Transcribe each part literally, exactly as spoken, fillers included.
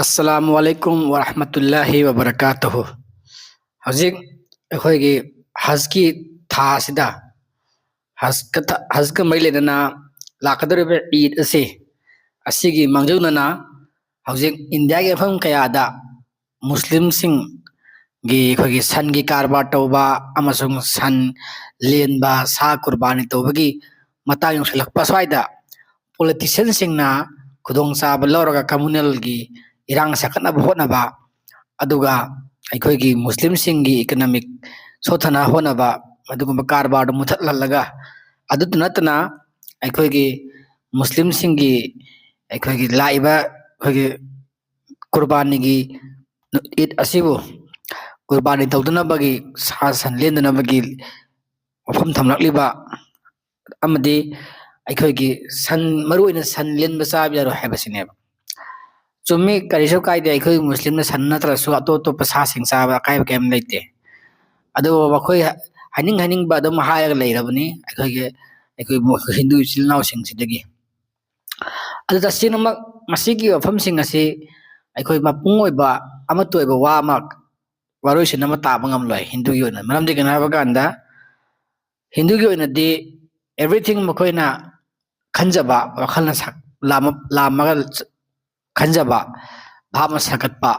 ꯑꯁꯂꯥꯃꯨ ꯑꯂꯩꯀꯨꯝ ꯋꯔꯍꯃꯇꯨꯜꯂꯥꯍꯤ ꯋꯕꯔꯀꯥꯇꯨꯍꯨ꯫ ꯍꯧꯖꯤꯛ ꯑꯩꯈꯣꯏꯒꯤ ꯍꯖꯀꯤ ꯊꯥ ꯑꯁꯤꯗ ꯍꯖꯀ ꯊ-, ꯍꯖꯀ ꯃꯔꯤ ꯂꯩꯅꯅ ꯂꯥꯛꯀꯗꯧꯔꯤꯕ ꯏꯗ ꯑꯁꯤ, ꯑꯁꯤꯒꯤ ꯃꯥꯡꯖꯧꯅꯅ ꯍꯧꯖꯤꯛ ꯏꯟꯗꯤꯌꯥꯒꯤ ꯃꯐꯝ ꯀꯌꯥꯗ ꯃꯨꯁꯂꯤꯝꯁꯤꯡꯒꯤ ꯑꯩꯈꯣꯏꯒꯤ ꯁꯟꯒꯤ ꯀꯔꯕꯥꯔ ꯇꯧꯕ ꯑꯃꯁꯨꯡ ꯁꯟ ꯂꯦꯟꯕ, ꯁꯥ ꯀꯨꯔꯕꯥꯅꯤ ꯇꯧꯕꯒꯤ ꯃꯇꯥꯡ ꯌꯧꯁꯤꯜꯂꯛꯄ ꯁ꯭ꯋꯥꯏꯗ ꯄꯣꯂꯤꯇꯤꯁꯤꯌꯟꯁꯤꯡꯅ ꯈꯨꯗꯣꯡꯆꯥꯕ ꯂꯧꯔꯒ ꯀꯝꯃꯨꯅꯦꯜꯒꯤ ꯏꯔꯥꯡ ꯁꯥꯒꯠꯅꯕ ꯍꯣꯠꯅꯕ, ꯑꯗꯨꯒ ꯑꯩꯈꯣꯏꯒꯤ ꯃꯨꯁꯂꯤꯝꯁꯤꯡꯒꯤ ꯏꯀꯅꯣꯃꯤꯛ ꯁꯣꯠꯊꯅ ꯍꯣꯠꯅꯕ, ꯑꯗꯨꯒꯨꯝꯕ ꯀꯔꯕꯥꯔꯗꯨ ꯃꯨꯊꯠꯍꯜꯂꯒ, ꯑꯗꯨꯇ ꯅꯠꯇꯅ ꯑꯩꯈꯣꯏꯒꯤ ꯃꯨꯁꯂꯤꯝꯁꯤꯡꯒꯤ ꯑꯩꯈꯣꯏꯒꯤ ꯂꯥꯛꯏꯕ ꯑꯩꯈꯣꯏꯒꯤ ꯀꯨꯔꯕꯥꯅꯤꯒꯤ ꯏꯗ ꯑꯁꯤꯕꯨ ꯀꯨꯔꯕꯥꯅꯤ ꯇꯧꯗꯅꯕꯒꯤ ꯁꯥ ꯁꯟ ꯂꯦꯟꯗꯅꯕꯒꯤ ꯋꯥꯐꯝ ꯊꯝꯂꯛꯂꯤꯕ ꯑꯃꯗꯤ ꯑꯩꯈꯣꯏꯒꯤ ꯁꯟ, ꯃꯔꯨꯑꯣꯏꯅ ꯁꯟ ꯂꯦꯟꯕ ꯆꯥꯕ ꯌꯥꯔꯣꯏ ꯍꯥꯏꯕꯁꯤꯅꯦꯕ꯫ ꯆꯨꯝꯃꯤ, ꯀꯔꯤꯁꯨ ꯀꯥꯏꯗꯦ, ꯑꯩꯈꯣꯏ ꯃꯨꯁꯂꯤꯝꯅ ꯁꯟ ꯅꯠꯇ꯭ꯔꯁꯨ ꯑꯇꯣꯞ ꯑꯇꯣꯞꯄ ꯁꯥꯁꯤꯡ ꯆꯥꯕ ꯑꯀꯥꯏꯕ ꯀꯔꯤꯝ ꯂꯩꯇꯦ꯫ ꯑꯗꯨꯕꯨ ꯃꯈꯣꯏ ꯍꯥꯏꯅꯤꯡ ꯍꯥꯏꯅꯤꯡꯕ ꯑꯗꯨꯝ ꯍꯥꯏꯔꯒ ꯂꯩꯔꯕꯅꯤ ꯑꯩꯈꯣꯏꯒꯤ, ꯑꯩꯈꯣꯏ ꯍꯤꯟꯗꯨ ꯏꯆꯤꯜ ꯏꯅꯥꯎꯁꯤꯡꯁꯤꯗꯒꯤ꯫ ꯑꯗꯨ ꯇꯁꯦꯡꯅꯃꯛ ꯃꯁꯤꯒꯤ ꯋꯥꯐꯝꯁꯤꯡ ꯑꯁꯤ ꯑꯩꯈꯣꯏ ꯃꯄꯨꯡ ꯑꯣꯏꯕ ꯑꯃꯠꯇ ꯑꯣꯏꯕ ꯋꯥ ꯑꯃ, ꯋꯥꯔꯣꯏꯁꯤꯟ ꯑꯃ ꯇꯥꯕ ꯉꯝꯂꯣꯏ ꯍꯤꯟꯗꯨꯒꯤ ꯑꯣꯏꯅ꯫ ꯃꯔꯝꯗꯤ ꯀꯩꯅꯣ ꯍꯥꯏꯕ ꯀꯥꯟꯗ ꯍꯤꯟꯗꯨꯒꯤ ꯑꯣꯏꯅꯗꯤ everything ꯃꯈꯣꯏꯅ ꯈꯟꯖꯕ ꯋꯥꯈꯜꯅ ꯁꯥ-, ꯂꯥꯝꯃ-, ꯂꯥꯝꯃꯒ ꯈꯟꯖꯕ ꯚꯥꯕ ꯑꯃ ꯁꯥꯒꯠꯄ,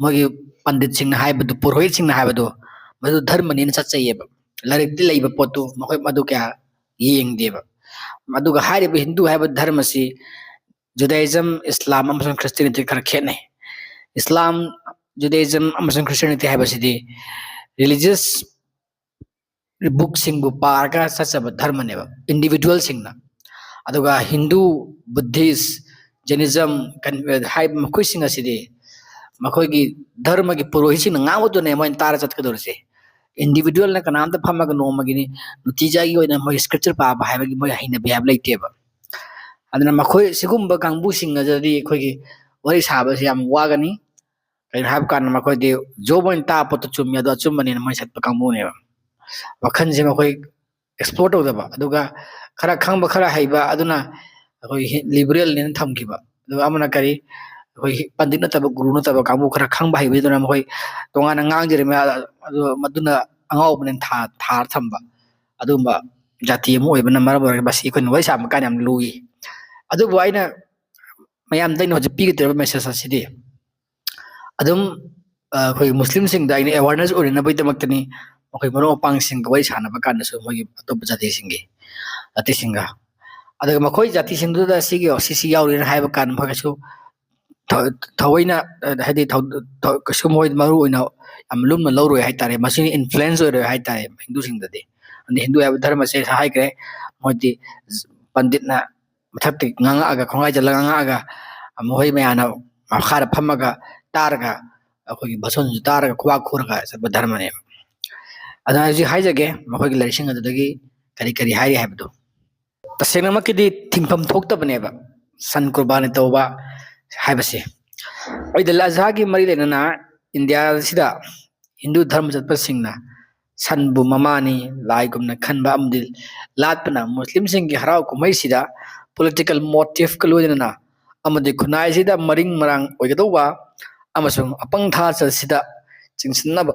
ꯃꯣꯏꯒꯤ ꯄꯟꯗꯤꯠꯁꯤꯡꯅ ꯍꯥꯏꯕꯗꯨ, ꯄꯨꯔꯣꯍꯤꯠꯁꯤꯡꯅ ꯍꯥꯏꯕꯗꯨ, ꯃꯗꯨ ꯙꯔꯃꯅꯤꯅ ꯆꯠꯆꯩꯌꯦꯕ꯫ ꯂꯥꯏꯔꯤꯛꯇ ꯂꯩꯕ ꯄꯣꯠꯇꯨ ꯃꯈꯣꯏ ꯃꯗꯨ ꯀꯌꯥ ꯌꯦꯡꯗꯦꯕ꯫ ꯑꯗꯨꯒ ꯍꯥꯏꯔꯤꯕ ꯍꯤꯟꯗꯨ ꯍꯥꯏꯕ ꯙꯔꯃꯁꯤ ꯖꯨꯗꯥꯏꯖꯝ, ꯏꯁꯂꯥꯝ ꯑꯃꯁꯨꯡ ꯈ꯭ꯔꯤꯁꯇꯤꯌꯥꯅꯤꯇꯤ ꯈꯔ ꯈꯦꯠꯅꯩ꯫ ꯏꯁꯂꯥꯝ, ꯖꯨꯗꯥꯏꯖꯝ ꯑꯃꯁꯨꯡ ꯈ꯭ꯔꯤꯁꯇꯤꯌꯥꯅꯤꯇꯤ ꯍꯥꯏꯕꯁꯤꯗꯤ ꯔꯤꯂꯤꯖꯤꯌꯁ ꯕꯨꯛꯁꯤꯡꯕꯨ ꯄꯥꯔꯒ ꯆꯠꯆꯕ ꯙꯔꯃꯅꯦꯕ, ꯏꯟꯗꯤꯚꯤꯖꯨꯋꯦꯜꯁꯤꯡꯅ꯫ ꯑꯗꯨꯒ ꯍꯤꯟꯗꯨ, ꯕꯨꯙꯤꯁ, ꯖꯦꯅꯤꯖꯝ ꯀꯟ-, ꯍꯥꯏꯔꯤꯕ ꯃꯈꯣꯏꯁꯤꯡ ꯑꯁꯤꯗꯤ ꯃꯈꯣꯏꯒꯤ ꯙꯔꯃꯒꯤ ꯄꯨꯔꯣꯍꯤꯠꯁꯤꯡꯅ ꯉꯥꯡꯕꯗꯨꯅꯦ ꯃꯣꯏꯅ ꯇꯥꯔ ꯆꯠꯀꯗꯧꯔꯤꯁꯦ꯫ ꯏꯟꯗꯤꯚꯤꯖꯨꯋꯦꯜꯅ ꯀꯅꯥꯝꯇ ꯐꯝꯃꯒ ꯅꯣꯡꯃꯒꯤꯅꯤ ꯅꯨꯡꯇꯤꯖꯥꯒꯤ ꯑꯣꯏꯅ ꯃꯣꯏ ꯁ꯭ꯀ꯭ꯔꯤꯞꯆꯔ ꯄꯥꯕ ꯍꯥꯏꯕꯒꯤ ꯃꯣꯏ ꯍꯩꯅꯕꯤ ꯍꯥꯏꯕ ꯂꯩꯇꯦꯕ꯫ ꯑꯗꯨꯅ ꯃꯈꯣꯏ ꯁꯤꯒꯨꯝꯕ ꯀꯥꯡꯕꯨꯁꯤꯡ ꯑꯗꯨꯗꯤ ꯑꯩꯈꯣꯏꯒꯤ ꯋꯥꯔꯤ ꯁꯥꯕꯁꯤ ꯌꯥꯝ ꯋꯥꯒꯅꯤ꯫ ꯀꯩꯅꯣ ꯍꯥꯏꯕ ꯀꯥꯟꯗ ꯃꯈꯣꯏꯗꯤ ꯖꯣꯕ ꯑꯣꯏꯅ ꯇꯥꯕ ꯄꯣꯠꯇꯨ ꯆꯨꯝꯃꯤ, ꯑꯗꯣ ꯑꯆꯨꯝꯕꯅꯦꯅ ꯃꯣꯏ ꯆꯠꯄ ꯀꯥꯡꯕꯨꯅꯦꯕ꯫ ꯋꯥꯈꯜꯁꯦ ꯃꯈꯣꯏ ꯑꯦꯛꯁꯄ꯭ꯂꯣꯔ ꯇꯧꯗꯕ, ꯑꯗꯨꯒ ꯈꯔ ꯈꯪꯕ, ꯈꯔ ꯍꯩꯕ ꯑꯗꯨꯅ ꯑꯩꯈꯣꯏꯒꯤ ꯍꯤ-, ꯂꯤꯕꯔꯦꯜꯅꯦꯅ ꯊꯝꯈꯤꯕ꯫ ꯑꯗꯨꯒ ꯑꯃꯅ ꯀꯔꯤ, ꯑꯩꯈꯣꯏꯒꯤ ꯄꯟꯗꯤꯠ ꯅꯠꯇꯕ, ꯒꯨꯔꯨ ꯅꯠꯇꯕ ꯀꯥꯡꯕꯨ ꯈꯔ ꯈꯪꯕ ꯍꯩꯕꯗꯨꯅ ꯃꯈꯣꯏ ꯇꯣꯉꯥꯟꯅ ꯉꯥꯡꯖꯔꯤꯕ, ꯑꯗꯨ ꯃꯗꯨꯅ ꯑꯉꯥꯎꯕꯅꯦꯅ ꯊꯥ-, ꯊꯥꯔ ꯊꯝꯕ ꯑꯗꯨꯒꯨꯝꯕ ꯖꯥꯇꯤ ꯑꯃ ꯑꯣꯏꯕꯅ ꯃꯔꯝ ꯑꯣꯏꯔꯒ ꯃꯁꯤ ꯑꯩꯈꯣꯏꯅ ꯋꯥꯔꯤ ꯁꯥꯕ ꯀꯥꯟꯗ ꯌꯥꯝ ꯂꯨꯏ꯫ ꯑꯗꯨꯕꯨ ꯑꯩꯅ ꯃꯌꯥꯝꯗ ꯑꯩꯅ ꯍꯧꯖꯤꯛ ꯄꯤꯒꯗꯧꯔꯤꯕ message ꯑꯁꯤꯗꯤ ꯑꯗꯨꯝ, ꯑ, ꯑꯩꯈꯣꯏ ꯃꯨꯁꯂꯤꯝꯁꯤꯡꯗ ꯑꯩꯅ awareness ꯑꯣꯏꯅꯅꯕꯒꯤꯗꯃꯛꯇꯅꯤ꯫ ꯃꯈꯣꯏ ꯃꯔꯨꯞ ꯃꯄꯥꯡꯁꯤꯡꯒ ꯋꯥꯔꯤ ꯁꯥꯟꯅꯕ ꯀꯥꯟꯗꯁꯨ ꯃꯣꯏꯒꯤ ꯑꯇꯣꯞꯄ ꯖꯥꯇꯤꯁꯤꯡꯒꯤ, ꯖꯥꯇꯤꯁꯤꯡꯒ, ꯑꯗꯨꯒ ꯃꯈꯣꯏ ꯖꯥꯇꯤꯁꯤꯡꯗꯨꯗ ꯁꯤꯒꯤ, ꯁꯤꯁꯤ ꯌꯥꯎꯔꯤꯅ ꯍꯥꯏꯕ ꯀꯥꯟꯗ ꯃꯈꯣꯏꯒꯁꯨ ꯊ-, ꯊꯑꯣꯏꯅ, ꯑ, ꯍꯥꯏꯗꯤ ꯊꯧ-, ꯊꯧ-, ꯀꯩꯁꯨ ꯃꯣꯏ ꯃꯔꯨ ꯑꯣꯏꯅ ꯌꯥꯝ ꯂꯨꯝꯅ ꯂꯧꯔꯣꯏ ꯍꯥꯏꯇꯥꯔꯦ꯫ ꯃꯁꯤꯅ influence ꯑꯣꯏꯔꯣꯏ ꯍꯥꯏꯇꯥꯔꯦ ꯍꯤꯟꯗꯨꯁꯤꯡꯗꯗꯤ꯫ ꯑꯗꯩ ꯍꯤꯟꯗꯨ ꯍꯥꯏꯕ ꯙꯔꯃꯁꯦ ꯍꯥꯏꯈ꯭ꯔꯦ, ꯃꯣꯏꯗꯤ ꯄꯟꯗꯤꯠꯅ ꯃꯊꯛꯇꯒꯤ ꯉꯥꯡꯉꯛꯑꯒ, ꯈꯣꯡꯒꯥꯏ ꯆꯜꯂꯒ ꯉꯥꯡꯉꯛꯑꯒ, ꯃꯈꯣꯏ ꯃꯌꯥꯝꯅ ꯃꯈꯥꯗ ꯐꯝꯃꯒ ꯇꯥꯔꯒ, ꯑꯩꯈꯣꯏꯒꯤ ꯚꯥꯁꯣꯟꯁꯨ ꯇꯥꯔꯒ ꯈꯨꯕꯥꯛ ꯈꯨꯔꯒ ꯆꯠꯄ ꯙꯔꯃꯅꯦꯕ꯫ ꯑꯗꯨꯅ ꯍꯧꯖꯤꯛ ꯍꯥꯏꯖꯒꯦ, ꯃꯈꯣꯏꯒꯤ ꯂꯥꯏꯔꯤꯛꯁꯤꯡ ꯑꯗꯨꯗꯒꯤ ꯀꯔꯤ ꯀꯔꯤ ꯍꯥꯏꯔꯤ ꯍꯥꯏꯕꯗꯨ꯫ ꯇꯁꯦꯡꯅꯃꯛꯀꯤꯗꯤ ꯊꯤꯡꯐꯝ ꯊꯣꯛꯇꯕꯅꯦꯕ ꯁꯟ ꯀꯨꯔꯕꯥꯅꯤ ꯇꯧꯕ ꯍꯥꯏꯕꯁꯦ꯫ ꯏꯗ ꯑꯜ ꯑꯖꯍꯥꯒꯤ ꯃꯔꯤ ꯂꯩꯅꯅ ꯏꯟꯗꯤꯌꯥ ꯑꯁꯤꯗ ꯍꯤꯟꯗꯨ ꯙꯔꯃ ꯆꯠꯄꯁꯤꯡꯅ ꯁꯟꯕꯨ ꯃꯃꯥꯅꯤ, ꯂꯥꯏꯒꯨꯝꯅ ꯈꯟꯕ ꯑꯃꯗꯤ ꯂꯥꯠꯄꯅ ꯃꯨꯁꯂꯤꯝꯁꯤꯡꯒꯤ ꯍꯔꯥꯎ ꯀꯨꯝꯍꯩꯁꯤꯗ political motiveꯀ ꯂꯣꯏꯅꯅ ꯑꯃꯗꯤ ꯈꯨꯟꯅꯥꯏꯁꯤꯗ ꯃꯔꯤꯡ ꯃꯔꯥꯡ ꯑꯣꯏꯒꯗꯧꯕ ꯑꯃꯁꯨꯡ ꯑꯄꯪ ꯊꯥꯖꯜꯁꯤꯗ ꯆꯤꯡꯁꯤꯟꯅꯕ,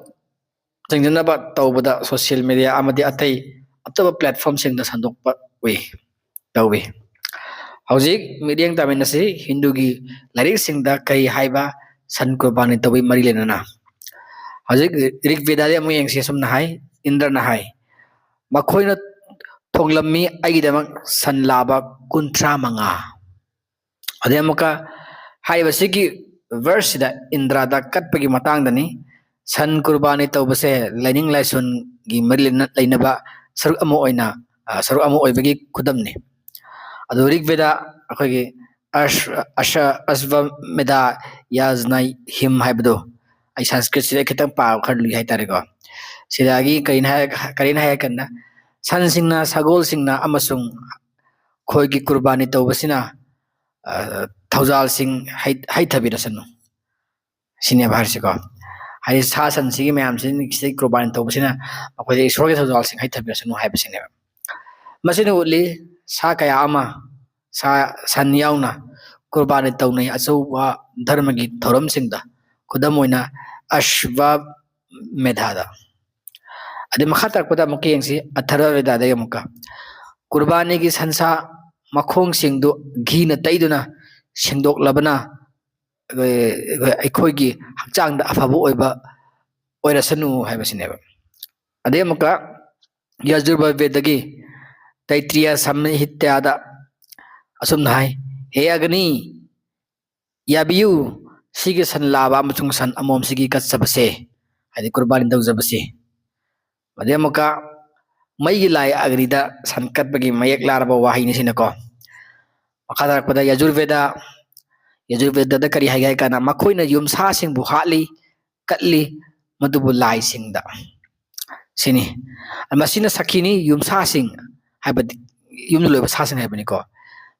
ꯆꯤꯡꯁꯤꯟꯅꯕ ꯇꯧꯕꯗ social media ꯑꯃꯗꯤ ꯑꯇꯩ ꯑꯇꯣꯞꯄ platformꯁꯤꯡꯗ ꯁꯟꯗꯣꯛꯄ ꯎꯏ, ꯇꯧꯏ꯫ ꯍꯧꯖꯤꯛ ꯃꯤꯠꯌꯦꯡ ꯇꯥꯃꯤꯟꯅꯁꯤ ꯍꯤꯟꯗꯨꯒꯤ ꯂꯥꯏꯔꯤꯛꯁꯤꯡꯗ ꯀꯔꯤ ꯍꯥꯏꯕ ꯁꯟ ꯀꯨꯔꯕꯥꯅꯤ ꯇꯧꯕꯒꯤ ꯃꯔꯤ ꯂꯩꯅꯅ꯫ ꯍꯧꯖꯤꯛ ꯔꯤꯛ ꯚꯦꯗꯥꯗꯤ ꯑꯃꯨꯛ ꯌꯦꯡꯁꯤ꯫ ꯑꯁꯨꯝꯅ ꯍꯥꯏ, ꯏꯟꯗ꯭ꯔꯅ ꯍꯥꯏ, "ꯃꯈꯣꯏꯅ ꯊꯣꯡꯂꯝꯃꯤ ꯑꯩꯒꯤꯗꯃꯛ ꯁꯟ ꯂꯥꯕ ꯀꯨꯟꯊ꯭ꯔꯥ ꯃꯉꯥ"꯫ ꯑꯗꯩ ꯑꯃꯨꯛꯀ ꯍꯥꯏꯔꯤꯕꯁꯤꯒꯤ verseꯁꯤꯗ ꯏꯟꯗ꯭ꯔꯗ ꯀꯠꯄꯒꯤ ꯃꯇꯥꯡꯗꯅꯤ꯫ ꯁꯟ ꯀꯨꯔꯕꯥꯅꯤ ꯇꯧꯕꯁꯦ ꯂꯥꯏꯅꯤꯡ ꯂꯥꯏꯁꯣꯟꯒꯤ ꯃꯔꯤ ꯂꯩꯅ-, ꯂꯩꯅꯕ ꯁꯔꯨꯛ ꯑꯃ ꯑꯣꯏꯅ, ꯑ, ꯁꯔꯨꯛ ꯑꯃ ꯑꯣꯏꯕꯒꯤ ꯈꯨꯗꯝꯅꯤ꯫ ꯑꯗꯨ ꯔꯤꯛ ꯚꯦꯗ ꯑꯩꯈꯣꯏꯒꯤ ꯑꯁ-, ꯑꯁ-, ꯑꯁ꯭ꯋꯃꯦꯙ ꯌꯥꯖꯅ ꯍꯤꯝ ꯍꯥꯏꯕꯗꯣ, ꯑꯩ ꯁꯪꯁꯀ꯭ꯔꯤꯠꯁꯤꯗ ꯈꯤꯇꯪ ꯄꯥꯕ ꯈꯔ ꯂꯨꯏ ꯍꯥꯏꯇꯥꯔꯦꯀꯣ꯫ ꯁꯤꯗꯒꯤ ꯀꯔꯤꯅ ꯍꯥꯏ-, ꯀꯔꯤꯅ ꯍꯥꯏꯔ ꯀꯥꯟꯗ, ꯁꯟꯁꯤꯡꯅ, ꯁꯒꯣꯜꯁꯤꯡꯅ ꯑꯃꯁꯨꯡ ꯈꯣꯏꯒꯤ ꯀꯨꯔꯕꯥꯅꯤ ꯇꯧꯕꯁꯤꯅ, ꯑ, ꯊꯧꯖꯥꯜꯁꯤꯡ ꯍꯩ-, ꯍꯩꯊꯕꯤꯔꯁꯅꯨ꯫ ꯁꯤꯅꯦꯕ ꯍꯥꯏꯔꯤꯁꯤꯀꯣ꯫ ꯍꯥꯏꯗꯤ ꯁꯥ ꯁꯟꯁꯤꯒꯤ ꯃꯌꯥꯝꯁꯤ ꯁꯤꯗꯩ ꯀꯨꯔꯕꯥꯅꯤ ꯇꯧꯕꯁꯤꯅ ꯃꯈꯣꯏꯗ ꯏꯁꯣꯔꯒꯤ ꯊꯧꯖꯥꯜꯁꯤꯡ ꯍꯩꯊꯕꯤꯔꯁꯅꯨ ꯍꯥꯏꯕꯁꯤꯅꯦꯕ꯫ ꯃꯁꯤꯅ ꯎꯠꯂꯤ ꯁꯥ ꯀꯌꯥ ꯑꯃ, ꯁꯥ, ꯁꯟ ꯌꯥꯎꯅ ꯀꯨꯔꯕꯥꯅꯤ ꯇꯧꯅꯩ ꯑꯆꯧꯕ ꯙꯔꯃꯒꯤ ꯊꯧꯔꯝꯁꯤꯡꯗ꯫ ꯈꯨꯗꯝ ꯑꯣꯏꯅ ꯑꯁ꯭ꯋꯥꯃꯦꯙꯥꯗ꯫ ꯑꯗꯩ ꯃꯈꯥ ꯇꯥꯔꯛꯄꯗ ꯑꯃꯨꯛꯀ ꯌꯦꯡꯁꯤ, ꯑꯊꯔꯕ ꯚꯦꯗꯥꯗꯒꯤ ꯑꯃꯨꯛꯀ꯫ ꯀꯨꯔꯕꯥꯅꯤꯒꯤ ꯁꯟꯁꯥ ꯃꯈꯣꯡꯁꯤꯡꯗꯨ ꯘꯤꯅ ꯇꯩꯗꯨꯅ ꯁꯦꯡꯗꯣꯛꯂꯕꯅ ꯑꯩꯈꯣꯏ-, ꯑꯩꯈꯣꯏꯒꯤ ꯍꯛꯆꯥꯡꯗ ꯑꯐꯕ ꯑꯣꯏꯕ ꯑꯣꯏꯔꯁꯅꯨ ꯍꯥꯏꯕꯁꯤꯅꯦꯕ꯫ ꯑꯗꯩ ꯑꯃꯨꯛꯀ ꯌꯖꯨꯔꯕꯦꯗꯒꯤ ꯇꯩꯇ꯭ꯔꯤꯌ ꯁꯝꯍꯤꯇꯥꯗ ꯑꯁꯨꯝꯅ ꯍꯥꯏ, "ꯍꯦ ꯑꯒꯅꯤ, ꯌꯥꯕꯤꯌꯨ, ꯁꯤꯒꯤ ꯁꯟ ꯂꯥꯕ ꯑꯃꯁꯨꯡ ꯁꯟ ꯑꯃꯣꯝꯁꯤꯒꯤ ꯀꯠꯆꯕꯁꯦ", ꯍꯥꯏꯗꯤ ꯀꯨꯔꯕꯥꯅꯤ ꯇꯧꯖꯕꯁꯦ꯫ ꯑꯗꯩ ꯑꯃꯨꯛꯀ ꯃꯩꯒꯤ ꯂꯥꯏ ꯑꯒꯅꯤꯗ ꯁꯟ ꯀꯠꯄꯒꯤ ꯃꯌꯦꯛ ꯂꯥꯔꯕ ꯋꯥꯍꯩꯅꯤ ꯁꯤꯅꯀꯣ꯫ ꯃꯈꯥ ꯇꯥꯔꯛꯄꯗ ꯌꯖꯨꯔꯕꯦꯗ, ꯌꯖꯨꯔꯕꯦꯗꯗ ꯀꯔꯤ ꯍꯥꯏꯒꯦ ꯍꯥꯏ ꯀꯥꯟꯗ, ꯃꯈꯣꯏꯅ ꯌꯨꯝꯁꯥꯁꯤꯡꯕꯨ ꯍꯥꯠꯂꯤ, ꯀꯠꯂꯤ, ꯃꯗꯨꯕꯨ ꯂꯥꯏꯁꯤꯡꯗ꯫ ꯁꯤꯅꯤ꯫ ꯃꯁꯤꯅ ꯁꯥꯈꯤꯅꯤ, ꯌꯨꯝꯁꯥꯁꯤꯡ ꯍꯥꯏꯕꯗꯤ ꯌꯨꯝꯗ ꯂꯣꯏꯕ ꯁꯥꯁꯤꯡ ꯍꯥꯏꯕꯅꯤꯀꯣ꯫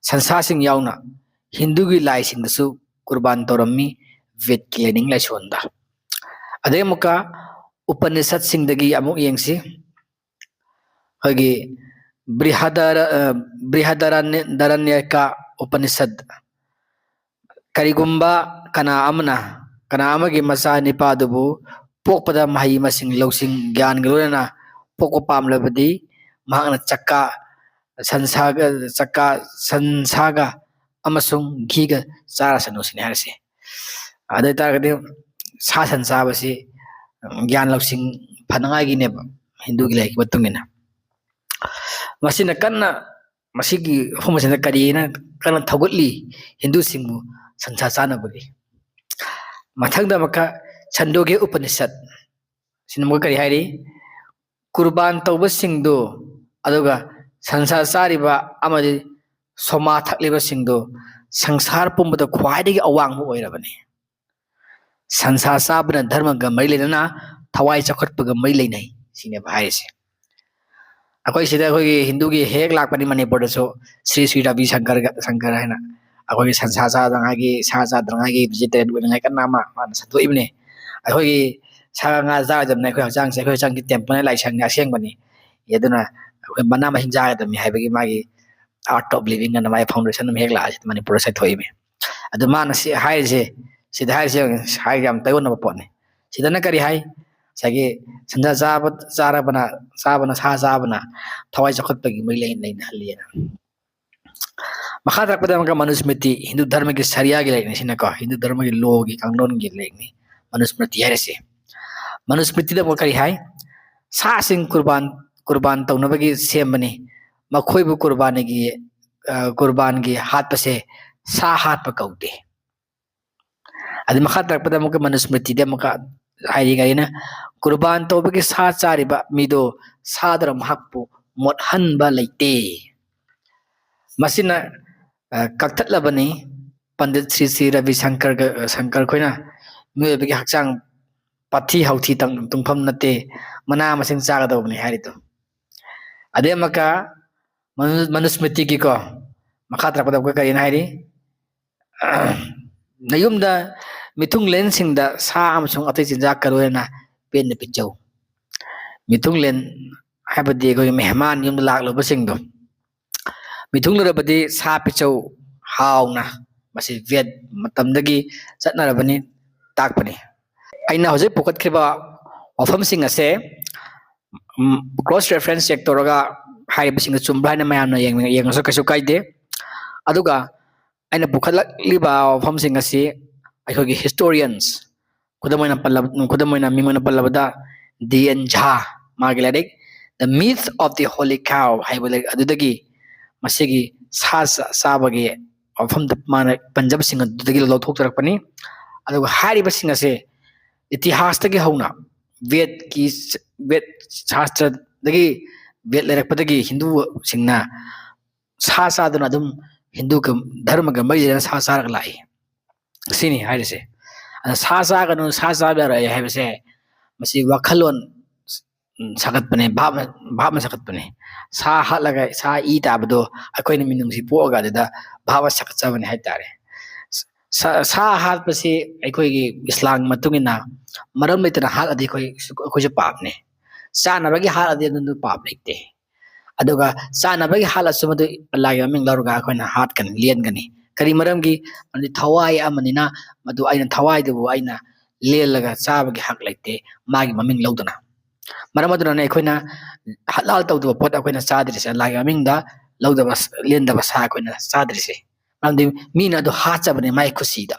ꯁꯟꯁꯥꯁꯤꯡ ꯌꯥꯎꯅ ꯍꯤꯟꯗꯨꯒꯤ ꯂꯥꯏꯁꯤꯡꯗꯁꯨ ꯀꯨꯔꯕꯥꯟ ꯇꯧꯔꯝꯃꯤ ꯚꯦꯗꯀꯤ ꯂꯥꯏꯅꯤꯡ ꯂꯥꯏꯁꯣꯟꯗ꯫ ꯑꯗꯩ ꯑꯃꯨꯛꯀ ꯎꯄꯅꯤꯁꯠꯁꯤꯡꯗꯒꯤ ꯑꯃꯨꯛ ꯌꯦꯡꯁꯤ꯫ ꯑꯩꯈꯣꯏꯒꯤ ꯕ꯭ꯔꯤꯍꯗꯔ-, ꯑ, ꯕ꯭ꯔꯤꯍꯗꯔꯥꯅ꯭ꯌ-, ꯗꯔꯥꯅ꯭ꯌꯀ ꯎꯄꯅꯤꯁꯠ꯫ ꯀꯔꯤꯒꯨꯝꯕ ꯀꯅꯥ ꯑꯃꯅ ꯀꯅꯥ ꯑꯃꯒꯤ ꯃꯆꯥ ꯅꯤꯄꯥꯗꯨꯕꯨ ꯄꯣꯛꯄꯗ ꯃꯍꯩ ꯃꯁꯤꯡ ꯂꯧꯁꯤꯡ ꯒ꯭ꯌꯥꯟꯒ ꯂꯣꯏꯅꯅ ꯄꯣꯛꯄ ꯄꯥꯝꯂꯕꯗꯤ ꯃꯍꯥꯛꯅ ꯆꯛꯀꯥ, ꯁꯟꯁꯥꯒ, ꯆꯛꯀꯥ, ꯁꯟꯁꯥꯒ ꯑꯃꯁꯨꯡ ꯘꯤꯒ ꯆꯥꯔꯁꯅꯨ ꯁꯤꯅꯤ ꯍꯥꯏꯔꯤꯁꯦ꯫ ꯑꯗꯨ ꯑꯣꯏ ꯇꯥꯔꯒꯗꯤ ꯁꯥ ꯁꯟ ꯆꯥꯕꯁꯤ ꯒ꯭ꯌꯥꯟ ꯂꯧꯁꯤꯡ ꯐꯅꯉꯥꯏꯒꯤꯅꯦꯕ ꯍꯤꯟꯗꯨꯒꯤ ꯂꯥꯏꯔꯤꯛꯀꯤ ꯃꯇꯨꯡ ꯏꯟꯅ꯫ ꯃꯁꯤꯅ ꯀꯟꯅ, ꯃꯁꯤꯒꯤ ꯋꯥꯐꯝ ꯑꯁꯤꯅ ꯀꯔꯤꯅ ꯀꯟꯅ ꯊꯧꯒꯠꯂꯤ ꯍꯤꯟꯗꯨꯁꯤꯡꯕꯨ ꯁꯟꯁꯥ ꯆꯥꯅꯕꯒꯤ? ꯃꯊꯪꯗ ꯑꯃꯨꯛꯀ ꯁꯟꯗꯣꯒꯤ ꯎꯄꯅꯤꯁꯠ꯫ ꯁꯤꯅ ꯑꯃꯨꯛꯀ ꯀꯔꯤ ꯍꯥꯏꯔꯤ? ꯀꯨꯔꯕꯥꯟ ꯇꯧꯕꯁꯤꯡꯗꯨ, ꯑꯗꯨꯒ ꯁꯟꯁꯥ ꯆꯥꯔꯤꯕ ꯑꯃꯗꯤ ꯁꯣꯃꯥ ꯊꯛꯂꯤꯕꯁꯤꯡꯗꯨ ꯁꯪꯁꯥꯔ ꯄꯨꯝꯕꯗ ꯈ꯭ꯋꯥꯏꯗꯒꯤ ꯑꯋꯥꯡꯕ ꯑꯣꯏꯔꯕꯅꯤ꯫ ꯁꯟꯁꯥ ꯆꯥꯕꯅ ꯙꯔꯃꯒ ꯃꯔꯤ ꯂꯩꯅꯅ ꯊꯋꯥꯏ ꯆꯥꯎꯈꯠꯄꯒ ꯃꯔꯤ ꯂꯩꯅꯩ ꯁꯤꯅꯦꯕ ꯍꯥꯏꯔꯤꯁꯦ꯫ ꯑꯩꯈꯣꯏ ꯁꯤꯗ ꯑꯩꯈꯣꯏꯒꯤ ꯍꯤꯟꯗꯨꯒꯤ ꯍꯦꯛ ꯂꯥꯛꯄꯅꯤ ꯃꯅꯤꯄꯨꯔꯗꯁꯨ ꯁ꯭ꯔꯤ ꯁ꯭ꯔꯤ ꯔꯕꯤ ꯁꯪꯀꯔꯒ, ꯁꯪꯀꯔ ꯍꯥꯏꯅ ꯑꯩꯈꯣꯏꯒꯤ ꯁꯟꯁꯥ ꯆꯥꯗꯉꯥꯏꯒꯤ, ꯁꯥ ꯆꯥꯗꯅꯉꯥꯏꯒꯤ vegetarian ꯑꯣꯏꯅꯉꯥꯏ ꯀꯟꯅ ꯑꯃ ꯃꯥꯅ ꯁꯟꯗꯣꯛꯏꯕꯅꯤ꯫ ꯑꯩꯈꯣꯏꯒꯤ ꯁꯥ ꯉꯥ ꯆꯥꯔꯣꯏꯗꯕꯅꯤ, ꯑꯩꯈꯣꯏ ꯍꯛꯆꯥꯡꯁꯦ, ꯑꯩꯈꯣꯏ ꯍꯛꯆꯥꯡꯁꯤ temple ꯂꯥꯏꯁꯪꯅꯤ ꯑꯁꯦꯡꯕꯅꯤ꯫ ꯑꯗꯨꯅ ꯑꯩꯈꯣꯏ ꯃꯅꯥ ꯃꯁꯤꯡ ꯆꯥꯒꯗꯕꯅꯤ ꯍꯥꯏꯕꯒꯤ ꯃꯥꯒꯤ Art of Living ꯑꯅ ꯃꯥꯒꯤ foundation ꯑꯃ ꯍꯦꯛ ꯂꯥꯛꯑꯁꯤ ꯃꯅꯤꯄꯨꯔꯗ ꯁꯟꯗꯣꯛꯏꯃꯤ꯫ ꯑꯗꯨ ꯃꯥꯅ ꯁꯤ ꯍꯥꯏꯔꯤꯁꯦ, ꯁꯤꯗ ꯍꯥꯏꯔꯤꯁꯦ ꯍꯥꯏꯔꯒ ꯌꯥꯝ ꯇꯥꯏꯑꯣꯟꯅꯕ ꯄꯣꯠꯅꯤ꯫ ꯁꯤꯗꯅ ꯀꯔꯤ ꯍꯥꯏ? ꯉꯁꯥꯏꯒꯤ ꯁꯟꯁꯥ ꯆꯥꯕ, ꯆꯥꯔꯕꯅ, ꯆꯥꯕꯅ, ꯁꯥ ꯆꯥꯕꯅ ꯊꯋꯥꯏ ꯆꯥꯎꯈꯠꯄꯒꯤ ꯃꯔꯤ ꯂꯩ-, ꯂꯩꯅꯍꯜꯂꯤꯅ꯫ ꯃꯈꯥ ꯇꯥꯔꯛꯄꯗ ꯑꯃꯨꯛꯀ ꯃꯅꯨꯁꯃ꯭ꯔꯤꯇꯤ, ꯍꯤꯟꯗꯨ ꯙꯔꯃꯒꯤ ꯁꯔꯤꯌꯥꯒꯤ ꯂꯥꯏꯔꯤꯛꯅꯤ ꯁꯤꯅꯀꯣ, ꯍꯤꯟꯗꯨ ꯙꯔꯃꯒꯤ ꯂꯣꯒꯤ ꯀꯥꯡꯂꯣꯟꯒꯤ ꯂꯥꯏꯔꯤꯛꯅꯤ ꯃꯅꯨꯁꯃ꯭ꯔꯤꯇꯤ ꯍꯥꯏꯔꯤꯁꯦ꯫ ꯃꯅꯨꯁꯃ꯭ꯔꯤꯇꯤꯗ ꯑꯃꯨꯛ ꯀꯔꯤ ꯍꯥꯏ? ꯁꯥꯁꯤꯡ ꯀꯨꯔꯕꯥꯟ, ꯀꯨꯔꯕꯥꯟ ꯇꯧꯅꯕꯒꯤ ꯁꯦꯝꯕꯅꯤ꯫ ꯃꯈꯣꯏꯕꯨ ꯀꯨꯔꯕꯥꯅꯤꯒꯤ, ꯑ, ꯀꯨꯔꯕꯥꯟꯒꯤ ꯍꯥꯠꯄꯁꯦ ꯁꯥ ꯍꯥꯠꯄ ꯀꯧꯗꯦ꯫ ꯑꯗꯩ ꯃꯈꯥ ꯇꯥꯔꯛꯄꯗ ꯑꯃꯨꯛꯀ ꯃꯅꯨꯁꯃ꯭ꯔꯤꯇꯤꯗ ꯑꯃꯨꯛꯀ ꯍꯥꯏꯔꯤ ꯀꯔꯤꯅ, ꯀꯨꯔꯕꯥꯟ ꯇꯧꯕꯒꯤ ꯁꯥ ꯆꯥꯔꯤꯕ ꯃꯤꯗꯣ ꯁꯥꯗꯨꯅ ꯃꯍꯥꯛꯄꯨ ꯃꯣꯠꯍꯟꯕ ꯂꯩꯇꯦ꯫ ꯃꯁꯤꯅ, ꯑ, ꯀꯛꯊꯠꯂꯕꯅꯤ꯫ ꯄꯟꯗꯤꯠ ꯁ꯭ꯔꯤ ꯁ꯭ꯔꯤ ꯔꯕꯤ ꯁꯪꯀꯔꯒ, ꯁꯪꯀꯔ ꯈꯣꯏꯅ ꯃꯤꯑꯣꯏꯕꯒꯤ ꯍꯛꯆꯥꯡ ꯄꯥꯊꯤ ꯍꯥꯎꯊꯤ ꯇꯪ-, ꯇꯨꯡꯐꯝ ꯅꯠꯇꯦ, ꯃꯅꯥ ꯃꯁꯤꯡ ꯆꯥꯒꯗꯧꯕꯅꯤ ꯍꯥꯏꯔꯤꯗꯣ꯫ ꯑꯗꯩ ꯑꯃꯨꯛꯀ ꯃꯅꯨ-, ꯃꯅꯨꯁꯃ꯭ꯔꯤꯇꯤꯒꯤꯀꯣ ꯃꯈꯥ ꯇꯥꯔꯛꯄꯗ ꯑꯃꯨꯛꯀ ꯀꯔꯤꯅ ꯍꯥꯏꯔꯤ? ꯅꯌꯨꯝꯗ ꯃꯤꯊꯨꯡꯂꯦꯟꯁꯤꯡꯗ ꯁꯥ ꯑꯃꯁꯨꯡ ꯑꯇꯩ ꯆꯤꯟꯖꯥꯛ ꯀꯔꯣꯏꯅ ꯄꯦꯟꯅ ꯄꯤꯖꯧ꯫ ꯃꯤꯊꯨꯡꯂꯦꯟ ꯍꯥꯏꯕꯗꯤ ꯑꯩꯈꯣꯏꯒꯤ ꯃꯦꯍꯃꯥꯟ ꯌꯨꯝꯗ ꯂꯥꯛꯂꯨꯕꯁꯤꯡꯗꯣ, ꯃꯤꯊꯨꯡꯂꯨꯔꯕꯗꯤ ꯁꯥ ꯄꯤꯖꯧ ꯍꯥꯎꯅ꯫ ꯃꯁꯤ ꯕꯦꯗ ꯃꯇꯝꯗꯒꯤ ꯆꯠꯅꯔꯕꯅꯤ, ꯇꯥꯛꯄꯅꯤ꯫ ꯑꯩꯅ ꯍꯧꯖꯤꯛ ꯄꯨꯈꯠꯈ꯭ꯔꯤꯕ ꯋꯥꯐꯝꯁꯤꯡ ꯑꯁꯦ, ꯎꯝ, cross reference check ꯇꯧꯔꯒ ꯍꯥꯏꯔꯤꯕꯁꯤꯡꯗꯨ ꯆꯨꯝꯕ꯭ꯔꯥ ꯍꯥꯏꯅ ꯃꯌꯥꯝꯅ ꯌꯦꯡ-, ꯌꯦꯡꯉꯁꯨ ꯀꯩꯁꯨ ꯀꯥꯏꯗꯦ꯫ ꯑꯗꯨꯒ ꯑꯩꯅ ꯄꯨꯈꯠꯂꯛꯂꯤꯕ ꯋꯥꯐꯝꯁꯤꯡ ꯑꯁꯤ ꯑꯩꯈꯣꯏꯒꯤ historians, ꯈꯨꯗꯝ ꯑꯣꯏꯅ ꯄꯜꯂꯕ-, ꯈꯨꯗꯝ ꯑꯣꯏꯅ ꯃꯤꯡ ꯑꯣꯏꯅ ꯄꯜꯂꯕꯗ ꯗꯤ ꯑꯦꯟ ꯖꯥ, ꯃꯥꯒꯤ ꯂꯥꯏꯔꯤꯛ The Myth of the Holy Cow ꯍꯥꯏꯕ ꯂꯥꯏꯔꯤꯛ ꯑꯗꯨꯗꯒꯤ ꯃꯁꯤꯒꯤ ꯁꯥ ꯆꯥ-, ꯆꯥꯕꯒꯤ ꯋꯥꯐꯝꯗ ꯃꯥꯅ ꯄꯟꯖꯕꯁꯤꯡ ꯑꯗꯨꯗꯒꯤ ꯂꯧꯊꯣꯛꯆꯔꯛꯄꯅꯤ꯫ ꯑꯗꯨꯒ ꯍꯥꯏꯔꯤꯕꯁꯤꯡ ꯑꯁꯦ ꯏꯇꯤꯍꯥꯁꯇꯒꯤ ꯍꯧꯅ ꯕꯦꯗꯀꯤ, ꯕꯦꯗ ꯁꯥꯁꯇ꯭ꯔꯗꯒꯤ, ꯕꯦꯗ ꯂꯩꯔꯛꯄꯗꯒꯤ ꯍꯤꯟꯗꯨꯁꯤꯡꯅ ꯁꯥ ꯆꯥꯗꯨꯅ ꯑꯗꯨꯝ ꯍꯤꯟꯗꯨꯒ ꯙꯔꯃꯒ ꯃꯔꯤ ꯂꯩꯅꯅ ꯁꯥ ꯆꯥꯔꯒ ꯂꯥꯛꯏ꯫ ꯁꯤꯅꯤ ꯍꯥꯏꯔꯤꯁꯦ꯫ ꯑꯗ ꯁꯥ ꯆꯥꯒꯅꯨ, ꯁꯥ ꯆꯥꯕ ꯌꯥꯔꯣꯏ ꯍꯥꯏꯕꯁꯦ ꯃꯁꯤ ꯋꯥꯈꯜꯂꯣꯟ, ꯎꯝ, ꯁꯥꯒꯠꯄꯅꯦ, ꯚꯥꯕꯅ, ꯚꯥꯕꯅ ꯁꯥꯒꯠꯄꯅꯦ꯫ ꯁꯥ ꯍꯥꯠꯂꯒ ꯁꯥ ꯏ ꯇꯥꯕꯗꯣ ꯑꯩꯈꯣꯏꯅ ꯃꯤꯅꯨꯡꯁꯤ ꯄꯣꯛꯑꯒ ꯑꯗꯨꯗ ꯚꯥꯕ ꯁꯥꯒꯠꯆꯕꯅꯦ ꯍꯥꯏꯇꯥꯔꯦ꯫ ꯁꯥ, ꯁꯥ ꯍꯥꯠꯄꯁꯤ ꯑꯩꯈꯣꯏꯒꯤ ꯏꯁꯂꯥꯝꯒꯤ ꯃꯇꯨꯡ ꯏꯟꯅ ꯃꯔꯝ ꯂꯩꯇꯅ ꯍꯥꯠꯂꯗꯤ ꯑꯩꯈꯣꯏ, ꯑꯩꯈꯣꯏꯁꯨ ꯄꯥꯞꯅꯦ꯫ ꯆꯥꯅꯕꯒꯤ ꯍꯥꯠꯂꯗꯤ ꯑꯗꯨꯗꯨ ꯄꯥꯞ ꯂꯩꯇꯦ꯫ ꯑꯗꯨꯒ ꯆꯥꯅꯕꯒꯤ ꯍꯥꯠꯂꯁꯨ ꯃꯗꯨ ꯑꯜꯂꯥꯒꯤ ꯃꯃꯤꯡ ꯂꯧꯔꯒ ꯑꯩꯈꯣꯏꯅ ꯍꯥꯠꯀꯅꯤ, ꯂꯦꯟꯒꯅꯤ꯫ ꯀꯔꯤ ꯃꯔꯝꯒꯤ? ꯃꯔꯝꯗꯤ ꯊꯋꯥꯏ ꯑꯃꯅꯤꯅ, ꯃꯗꯨ ꯑꯩꯅ ꯊꯋꯥꯏꯗꯨꯕꯨ ꯑꯩꯅ ꯂꯦꯜꯂꯒ ꯆꯥꯕꯒꯤ ꯍꯛ ꯂꯩꯇꯦ, ꯃꯥꯒꯤ ꯃꯃꯤꯡ ꯂꯧꯗꯅ꯫ ꯃꯔꯝ ꯑꯗꯨꯅꯅꯦ ꯑꯩꯈꯣꯏꯅ ꯍꯂꯥꯜ ꯇꯧꯗꯕ ꯄꯣꯠ ꯑꯩꯈꯣꯏꯅ ꯆꯥꯗ꯭ꯔꯤꯁꯦ, ꯑꯜꯂꯥꯍꯒꯤ ꯃꯃꯤꯡꯗ ꯂꯧꯗꯕ, ꯂꯦꯟꯗꯕ ꯁꯥ ꯑꯩꯈꯣꯏꯅ ꯆꯥꯗ꯭ꯔꯤꯁꯦ꯫ ꯃꯔꯝꯗꯤ ꯃꯤꯅ ꯑꯗꯨ ꯍꯥꯠꯆꯕꯅꯦ ꯃꯥꯒꯤ ꯈꯨꯁꯤꯗ꯫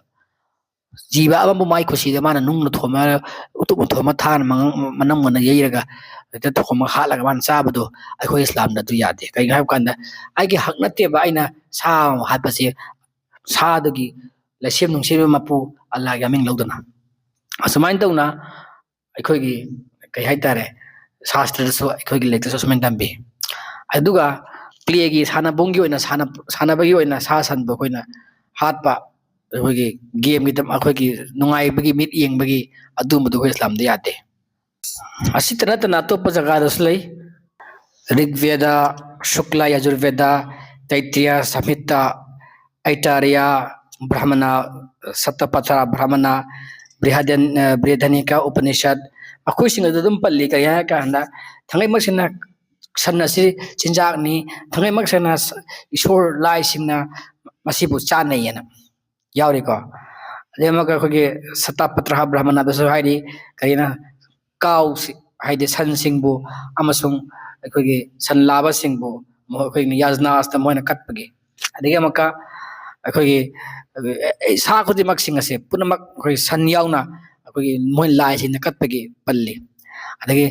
ꯖꯤꯕ ꯑꯃꯕꯨ ꯃꯥꯒꯤ ꯈꯨꯁꯤꯗ ꯃꯥꯅ ꯅꯨꯡꯅ ꯊꯣꯝꯃ, ꯎꯇꯨꯞꯅ ꯊꯣꯝꯃ, ꯊꯥꯅ ꯃꯉ-, ꯃꯅꯝ ꯃꯅꯝ ꯌꯩꯔꯒ ꯍꯦꯛꯇ ꯊꯣꯝꯃꯒ ꯍꯥꯠꯂꯒ ꯃꯥꯅ ꯆꯥꯕꯗꯣ ꯑꯩꯈꯣꯏ ꯏꯁꯂꯥꯝꯗ ꯑꯗꯨ ꯌꯥꯗꯦ꯫ ꯀꯩꯒꯤꯅꯣ ꯍꯥꯏꯕ ꯀꯥꯟꯗ ꯑꯩꯒꯤ ꯍꯛ ꯅꯠꯇꯦꯕ ꯑꯩꯅ ꯁꯥ ꯑꯃ ꯍꯥꯠꯄꯁꯦ, ꯁꯥꯗꯨꯒꯤ ꯂꯩꯁꯦꯝ ꯅꯨꯡꯁꯦꯝꯕ ꯃꯄꯨ ꯑꯜꯂꯥꯍꯒꯤ ꯃꯃꯤꯡ ꯂꯧꯗꯅ꯫ ꯑꯁꯨꯃꯥꯏꯅ ꯇꯧꯅ ꯑꯩꯈꯣꯏꯒꯤ ꯀꯩ ꯍꯥꯏꯇꯥꯔꯦ, ꯁꯥꯁꯇ꯭ꯔꯗꯁꯨ ꯑꯩꯈꯣꯏꯒꯤ ꯂꯥꯏꯔꯤꯛꯇꯁꯨ ꯑꯁꯨꯃꯥꯏꯅ ꯇꯝꯕꯤ꯫ ꯑꯗꯨꯒ ꯄ꯭ꯂꯦꯒꯤ ꯁꯥꯟꯅꯕꯨꯡꯒꯤ ꯑꯣꯏꯅ ꯁꯥꯟꯅ-, ꯁꯥꯟꯅꯕꯒꯤ ꯑꯣꯏꯅ ꯁꯥ ꯁꯟꯕꯨ ꯑꯩꯈꯣꯏꯅ ꯍꯥꯠꯄ, ꯑꯩꯈꯣꯏꯒꯤ ꯒꯦꯝꯒꯤ ꯇꯝ-, ꯑꯩꯈꯣꯏꯒꯤ ꯅꯨꯡꯉꯥꯏꯕꯒꯤ ꯃꯤꯠ ꯌꯦꯡꯕꯒꯤ ꯑꯗꯨꯝꯕꯗꯣ ꯑꯩꯈꯣꯏ ꯏꯁꯂꯥꯝꯗ ꯌꯥꯗꯦ꯫ ꯑꯁꯤꯇ ꯅꯠꯇꯅ ꯑꯇꯣꯞꯄ ꯖꯒꯥꯗꯁꯨ ꯂꯩ꯫ ꯔꯤꯒ ꯚꯦꯗ, ꯁꯨꯛꯂꯥ ꯌꯖꯨꯔ ꯚꯦꯗ, ꯇꯩꯇ꯭ꯔꯤꯌꯥ ꯁꯝꯍꯤꯇꯥ, ꯑꯩꯇꯥꯔꯤꯌꯥ ꯕ꯭ꯔꯥꯍꯃꯅ, ꯁꯇꯄꯊꯥꯔꯥ ꯕ꯭ꯔꯥꯍꯃꯅ, ꯕ꯭ꯔꯤꯍꯗꯟ-, ꯑ, ꯕ꯭ꯔꯤꯍꯗꯅꯤꯀꯥ ꯎꯄꯅꯤꯁꯠ, ꯃꯈꯣꯏꯁꯤꯡ ꯑꯗꯨ ꯑꯗꯨꯝ ꯄꯜꯂꯤ꯫ ꯀꯔꯤ ꯍꯥꯏꯔ ꯀꯥꯟꯗ ꯊꯥꯡꯉꯩꯃꯛꯁꯤꯅ ꯁꯟ ꯑꯁꯤ ꯆꯤꯟꯖꯥꯛꯅꯤ, ꯊꯥꯡꯉꯩꯃꯛꯁꯤꯅ ꯁ-, ꯏꯁꯣꯔ ꯂꯥꯏꯁꯤꯡꯅ ꯃꯁꯤꯕꯨ ꯆꯥꯅꯩꯌꯦꯅ ꯌꯥꯎꯔꯤꯀꯣ꯫ ꯑꯗꯩ ꯑꯃꯨꯛꯀ ꯑꯩꯈꯣꯏꯒꯤ ꯁꯇꯥꯄꯇ꯭ꯔꯍ ꯕ꯭ꯔꯥꯍꯃꯅꯗꯁꯨ ꯍꯥꯏꯔꯤ, ꯀꯔꯤꯅ cow ꯁꯤ-, ꯍꯥꯏꯗꯤ ꯁꯟꯁꯤꯡꯕꯨ ꯑꯃꯁꯨꯡ ꯑꯩꯈꯣꯏꯒꯤ ꯁꯟ ꯂꯥꯕꯁꯤꯡꯕꯨ ꯃꯈꯣꯏꯅ ꯌꯥꯖꯅꯥꯁꯇ ꯃꯣꯏꯅ ꯀꯠꯄꯒꯤ꯫ ꯑꯗꯒꯤ ꯑꯃꯨꯛꯀ ꯑꯩꯈꯣꯏꯒꯤ, ꯑꯦ, ꯁꯥ ꯈꯨꯗꯤꯡꯃꯛꯁꯤꯡ ꯑꯁꯦ ꯄꯨꯝꯅꯃꯛ ꯑꯩꯈꯣꯏ ꯁꯟ ꯌꯥꯎꯅ ꯑꯩꯈꯣꯏꯒꯤ ꯃꯣꯏ ꯂꯥꯏꯁꯤꯡꯅ ꯀꯠꯄꯒꯤ ꯄꯜꯂꯤ꯫ ꯑꯗꯒꯤ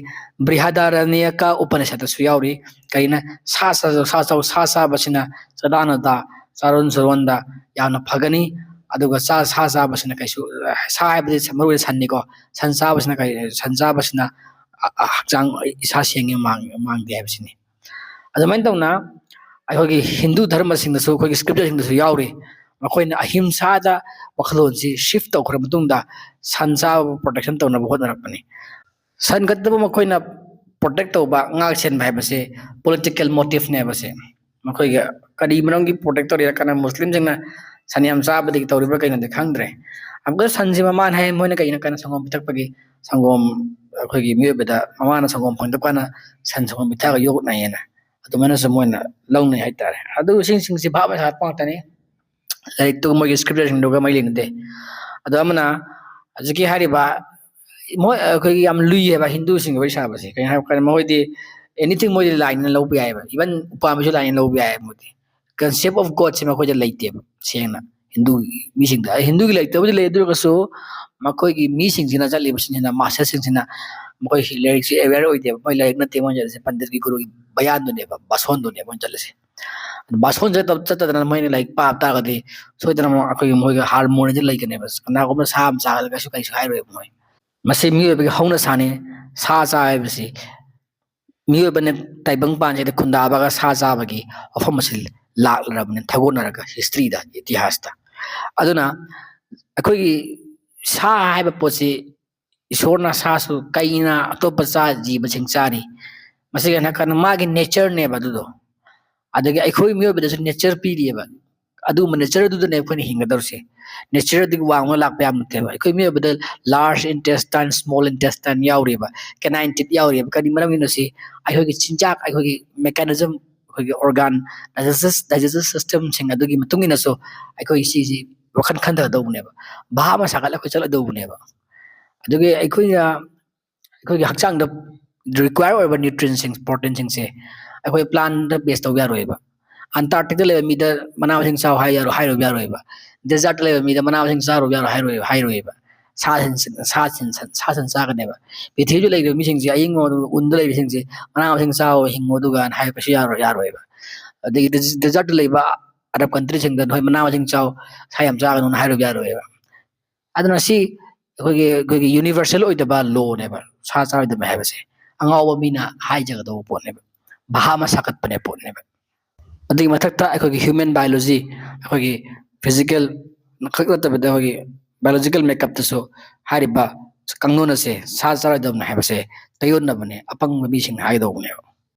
ꯕ꯭ꯔꯤꯍꯗꯥꯔꯅ꯭ꯌꯀ ꯎꯄꯅꯤꯁꯠꯇꯁꯨ ꯌꯥꯎꯔꯤ꯫ ꯀꯔꯤꯅ ꯁꯥ ꯆꯥ-, ꯁꯥ ꯆꯥꯎ-, ꯁꯥ ꯆꯥꯕꯁꯤꯅ ꯆꯥꯗꯥꯅꯗ, ꯆꯥꯔꯣꯟ ꯁꯨꯔꯣꯟꯗ ꯌꯥꯝꯅ ꯐꯒꯅꯤ꯫ ꯑꯗꯨꯒ ꯆꯥ-, ꯁꯥ ꯆꯥꯕꯁꯤꯅ ꯀꯩꯁꯨ, ꯁꯥ ꯍꯥꯏꯕꯗꯤ ꯃꯔꯨ ꯑꯣꯏꯅ ꯁꯟꯅꯤꯀꯣ꯫ ꯁꯟ ꯆꯥꯕꯁꯤꯅ ꯀꯔꯤ, ꯁꯟ ꯆꯥꯕꯁꯤꯅ ꯑ-, ꯑ-, ꯍꯛꯆꯥꯡ ꯏꯁꯥ ꯁꯦꯡꯉꯤ, ꯃꯥꯡ-, ꯃꯥꯡꯗꯦ ꯍꯥꯏꯕꯁꯤꯅꯤ꯫ ꯑꯗꯨꯃꯥꯏꯅ ꯇꯧꯅ ꯑꯩꯈꯣꯏꯒꯤ ꯍꯤꯟꯗꯨ ꯙꯔꯃꯁꯤꯡꯗꯁꯨ, ꯑꯩꯈꯣꯏꯒꯤ scripture ꯁꯤꯡꯗꯁꯨ ꯌꯥꯎꯔꯤ꯫ ꯃꯈꯣꯏꯅ ꯑꯍꯤꯝꯁꯥꯗ ꯋꯥꯈꯜꯂꯣꯟꯁꯤ shift ꯇꯧꯈ꯭ꯔ ꯃꯇꯨꯡꯗ ꯁꯟ ꯆꯥꯕꯕꯨ protection ꯇꯧꯅꯕ ꯍꯣꯠꯅꯔꯛꯄꯅꯤ꯫ ꯁꯟ ꯈꯛꯇꯕꯨ ꯃꯈꯣꯏꯅ protect ꯇꯧꯕ, ꯉꯥꯛ ꯁꯦꯟꯕ ꯍꯥꯏꯕꯁꯤ political motive ꯅꯦꯕ ꯁꯦ꯫ ꯃꯈꯣꯏꯒꯤ ꯀꯔꯤ ꯃꯔꯝꯒꯤ protect ꯇꯧꯔꯤꯔ? ꯀꯅꯥ ꯃꯨꯁꯂꯤꯝꯁꯤꯡꯅ ꯁꯟ ꯌꯥꯝ ꯆꯥꯕꯗꯒꯤ ꯇꯧꯔꯤꯕ꯭ꯔꯥ ꯀꯩꯅꯣꯗꯤ ꯈꯪꯗ꯭ꯔꯦ꯫ ꯑꯃꯨꯛꯀ ꯁꯟꯁꯤ ꯃꯃꯥꯅ ꯍꯥꯏ, ꯃꯣꯏꯅ ꯀꯩꯒꯤꯅꯣ ꯀꯥꯏꯅ ꯁꯪꯒꯣꯝ ꯄꯤꯊꯛꯄꯒꯤ, ꯁꯪꯒꯣꯝ, ꯑꯩꯈꯣꯏꯒꯤ ꯃꯤꯑꯣꯏꯕꯗ ꯃꯃꯥꯅ ꯁꯪꯒꯣꯝ ꯐꯪꯗꯕ ꯀꯥꯟꯗ ꯁꯟ ꯁꯪꯒꯣꯝ ꯄꯤꯊꯛꯑꯒ ꯌꯣꯛꯅꯩꯌꯦꯅ ꯑꯗꯨꯃꯥꯏꯅꯁꯨ ꯃꯣꯏꯅ ꯂꯧꯅꯩ ꯍꯥꯏꯇꯥꯔꯦ꯫ ꯑꯗꯨ ꯏꯁꯤꯡꯁꯤꯡꯁꯤ ꯚꯥꯞ ꯁꯥꯠꯄ ꯉꯥꯛꯇꯅꯤ꯫ ꯂꯥꯏꯔꯤꯛꯇꯨꯒ ꯃꯣꯏꯒꯤ scriptureꯁꯤꯡꯗꯨꯒ ꯃꯔꯤ ꯂꯩꯅꯗꯦ꯫ ꯑꯗꯣ ꯑꯃꯅ ꯍꯧꯖꯤꯛꯀꯤ ꯍꯥꯏꯔꯤꯕ ꯃꯣꯏ ꯑꯩꯈꯣꯏꯒꯤ ꯌꯥꯝ ꯂꯨꯏ ꯍꯥꯏꯕ ꯍꯤꯟꯗꯨꯁꯤꯡꯒꯤ ꯋꯥꯔꯤ ꯁꯥꯕꯁꯦ꯫ ꯀꯩꯅꯣ ꯍꯥꯏꯕ ꯀꯥꯟꯗ ꯃꯈꯣꯏꯗꯤ anything ꯃꯣꯏꯗꯤ ꯂꯥꯏꯅꯤꯅ ꯂꯧꯕ ꯌꯥꯏꯑꯕ, even ꯎꯄꯥꯝꯕꯤꯁꯨ ꯂꯥꯏꯅꯤꯅ ꯂꯧꯕ ꯌꯥꯏꯑꯕ꯫ ꯃꯣꯏꯗꯤ concept of Godꯁꯦ ꯃꯈꯣꯏꯗ ꯂꯩꯇꯦꯕ ꯁꯦꯡꯅ꯫ ꯍꯤꯟꯗꯨꯒꯤ ꯃꯤꯁꯤꯡꯗ, ꯍꯤꯟꯗꯨꯒꯤ ꯂꯩꯇꯕꯨꯗꯤ ꯂꯩ, ꯑꯗꯨ ꯑꯣꯏꯔꯒꯁꯨ ꯃꯈꯣꯏꯒꯤ ꯃꯤꯁꯤꯡꯁꯤꯅ ꯆꯠꯂꯤꯕꯁꯤꯡꯁꯤꯅ, masterꯁꯤꯡꯁꯤꯅ ꯃꯈꯣꯏ ꯂꯥꯏꯔꯤꯛꯁꯤ aware ꯑꯣꯏꯗꯦꯕ꯫ ꯃꯣꯏ ꯂꯥꯏꯔꯤꯛ ꯅꯠꯇꯦ ꯃꯣꯏꯅ ꯆꯠꯂꯤꯁꯦ, ꯄꯟꯗꯤꯠꯀꯤ ꯒꯨꯔꯨꯒꯤ ꯕꯌꯥꯟꯗꯨꯅꯦꯕ, ꯕꯥꯁꯣꯟꯗꯨꯅꯦꯕ ꯃꯣꯏꯅ ꯆꯠꯂꯤꯁꯦ꯫ ꯕꯥꯁꯣꯟꯁꯦ ꯇꯧ-, ꯆꯠꯇꯗꯅ ꯃꯣꯏꯅ ꯂꯥꯏꯔꯤꯛ ꯄꯥꯕ ꯇꯥꯔꯒꯗꯤ ꯁꯣꯏꯗꯅ ꯑꯃꯨꯛ ꯑꯩꯈꯣꯏꯒꯤ ꯃꯣꯏꯒꯤ harmonyꯗ ꯂꯩꯒꯅꯦꯕ꯫ ꯀꯅꯥꯒꯨꯝꯕ ꯁꯥ ꯑꯃ ꯆꯥꯒꯗ ꯀꯩꯁꯨ, ꯀꯩꯁꯨ ꯍꯥꯏꯔꯣꯏꯕ ꯃꯣꯏ꯫ ꯃꯁꯤ ꯃꯤꯑꯣꯏꯕꯒꯤ ꯍꯧꯅ ꯁꯥꯅꯤ꯫ ꯁꯥ ꯆꯥ ꯍꯥꯏꯕꯁꯤ ꯃꯤꯑꯣꯏꯕꯅ ꯇꯥꯏꯕꯪ ꯄꯥꯟꯁꯤꯗ ꯈꯨꯟꯗꯥꯕꯒ ꯁꯥ ꯆꯥꯕꯒꯤ ꯋꯥꯐꯝ ꯑꯁꯤ ꯂꯥꯛꯂꯔꯕꯅꯤ ꯊꯥꯒꯣꯟꯅꯔꯒ historyꯗ, ꯏꯇꯤꯍꯥꯁꯇ꯫ ꯑꯗꯨꯅ ꯑꯩꯈꯣꯏꯒꯤ ꯁꯥ ꯍꯥꯏꯕ ꯄꯣꯠꯁꯤ ꯏꯁꯣꯔꯅ ꯁꯥꯁꯨ ꯀꯩꯅ ꯑꯇꯣꯞꯄ ꯆꯥ ꯖꯤꯕꯁꯤꯡ ꯆꯥꯔꯤ꯫ ꯃꯁꯤꯒꯤ ꯍꯥꯏꯔꯀꯥꯟꯗ ꯃꯥꯒꯤ natureꯅꯦꯕ ꯑꯗꯨꯗꯣ꯫ ꯑꯗꯒꯤ ꯑꯩꯈꯣꯏ ꯃꯤꯑꯣꯏꯕꯗꯁꯨ nature ꯄꯤꯔꯤꯑꯕ꯫ ꯑꯗꯨꯒꯨꯝꯕ nature ꯑꯗꯨꯗꯅꯦ ꯑꯩꯈꯣꯏꯅ ꯍꯤꯡꯒꯗꯧꯔꯤꯁꯦ꯫ Nature ꯑꯗꯨꯒꯤ ꯋꯥꯡꯃ ꯂꯥꯛꯄ ꯌꯥꯕ ꯅꯠꯇꯦꯕ꯫ ꯑꯩꯈꯣꯏ ꯃꯤꯑꯣꯏꯕꯗ large intestine, small intestine ꯌꯥꯎꯔꯤꯕ, canine teat ꯌꯥꯎꯔꯤꯕ꯫ ꯀꯔꯤ ꯃꯔꯝꯒꯤꯅꯣ ꯁꯤ? ꯑꯩꯈꯣꯏꯒꯤ ꯆꯤꯟꯖꯥꯛ, ꯑꯩꯈꯣꯏꯒꯤ mechanism, ꯑꯩꯈꯣꯏꯒꯤ organ, digestive, digestive systemꯁꯤꯡ ꯑꯗꯨꯒꯤ ꯃꯇꯨꯡ ꯏꯟꯅꯁꯨ ꯑꯩꯈꯣꯏ ꯁꯤꯁꯤ ꯋꯥꯈꯜ ꯈꯟꯊꯒꯗꯧꯕꯅꯦꯕ꯫ ꯚꯥꯕ ꯑꯃ ꯁꯥꯒꯠꯂ ꯑꯩꯈꯣꯏ ꯆꯠꯂꯗꯧꯕꯅꯦꯕ꯫ ꯑꯗꯨꯒꯤ ꯑꯩꯈꯣꯏꯅ, ꯑꯩꯈꯣꯏꯒꯤ ꯍꯛꯆꯥꯡꯗ require ꯑꯣꯏꯕ nutrientꯁꯤꯡ, proteinꯁꯤꯡꯁꯦ ꯑꯩꯈꯣꯏ plantꯇ base ꯇꯧꯕ ꯌꯥꯔꯣꯏꯕ꯫ Antarcticꯇ ꯂꯩꯕ ꯃꯤꯗ ꯃꯅꯥ ꯃꯁꯤꯡ ꯆꯥꯎ ꯍꯥꯏ ꯌꯥꯔꯣꯏ, ꯍꯥꯏꯔꯨꯕ ꯌꯥꯔꯣꯏꯕ꯫ Desertꯇ ꯂꯩꯕ ꯃꯤꯗ ꯃꯅꯥ ꯃꯁꯤꯡ ꯆꯥꯔꯨꯕ ꯌꯥꯔꯣꯏ ꯍꯥꯏꯔꯣꯏ, ꯍꯥꯏꯔꯣꯏꯕ꯫ ꯁꯥ ꯁꯟ, ꯁꯥ ꯁꯟ, ꯁꯥ ꯁꯟ ꯆꯥꯒꯅꯦꯕ꯫ ꯄ꯭ꯔꯤꯊꯤꯕꯤꯗ ꯂꯩꯔꯤꯕ ꯃꯤꯁꯤꯡꯁꯦ, ꯑꯏꯪꯕ ꯎꯟꯗ ꯂꯩꯕꯁꯤꯡꯁꯦ ꯃꯅꯥ ꯃꯁꯤꯡ ꯆꯥꯎ, ꯍꯤꯡꯉꯨ ꯑꯗꯨꯒ ꯍꯥꯏꯕꯁꯨ ꯌꯥꯔꯣꯏ, ꯌꯥꯔꯣꯏꯕ꯫ ꯑꯗꯒꯤ des-, desertꯇ ꯂꯩꯕ Arab countryꯁꯤꯡꯗ ꯅꯣꯏ ꯃꯅꯥ ꯃꯁꯤꯡ ꯆꯥꯎ, ꯁꯥ ꯌꯥꯝ ꯆꯥꯒꯅꯨꯅ ꯍꯥꯏꯔꯨꯕ ꯌꯥꯔꯣꯏꯕ꯫ ꯑꯗꯨꯅ ꯁꯤ ꯑꯩꯈꯣꯏꯒꯤ, ꯑꯩꯈꯣꯏꯒꯤ universal ꯑꯣꯏꯗꯕ lawꯅꯦꯕ ꯁꯥ ꯆꯥꯔꯣꯏꯗꯕ ꯍꯥꯏꯕꯁꯦ꯫ ꯑꯉꯥꯎꯕ ꯃꯤꯅ ꯍꯥꯏꯖꯒꯗꯧꯕ ꯄꯣꯠꯅꯦꯕ, ꯚꯥꯕ ꯑꯃ ꯁꯥꯒꯠꯄꯅꯦ ꯄꯣꯠꯅꯦꯕ꯫ ꯑꯗꯨꯒꯤ ꯃꯊꯛꯇ ꯑꯩꯈꯣꯏꯒꯤ human biology, ꯑꯩꯈꯣꯏꯒꯤ physical ꯈꯛ ꯅꯠꯇꯕꯤꯗ ꯑꯩꯈꯣꯏꯒꯤ biological makeupꯇꯁꯨ ꯍꯥꯏꯔꯤꯕ ꯀꯥꯡꯂꯣꯟ ꯑꯁꯦ, ꯁꯥ ꯆꯥꯔꯣꯏꯗꯕꯅꯤ ꯍꯥꯏꯕꯁꯦ ꯇꯩꯑꯣꯟꯅꯕꯅꯦ, ꯑꯄꯪꯕ ꯃꯤꯁꯤꯡꯅ ꯍꯥꯏꯒꯗꯧꯕꯅꯦꯕ꯫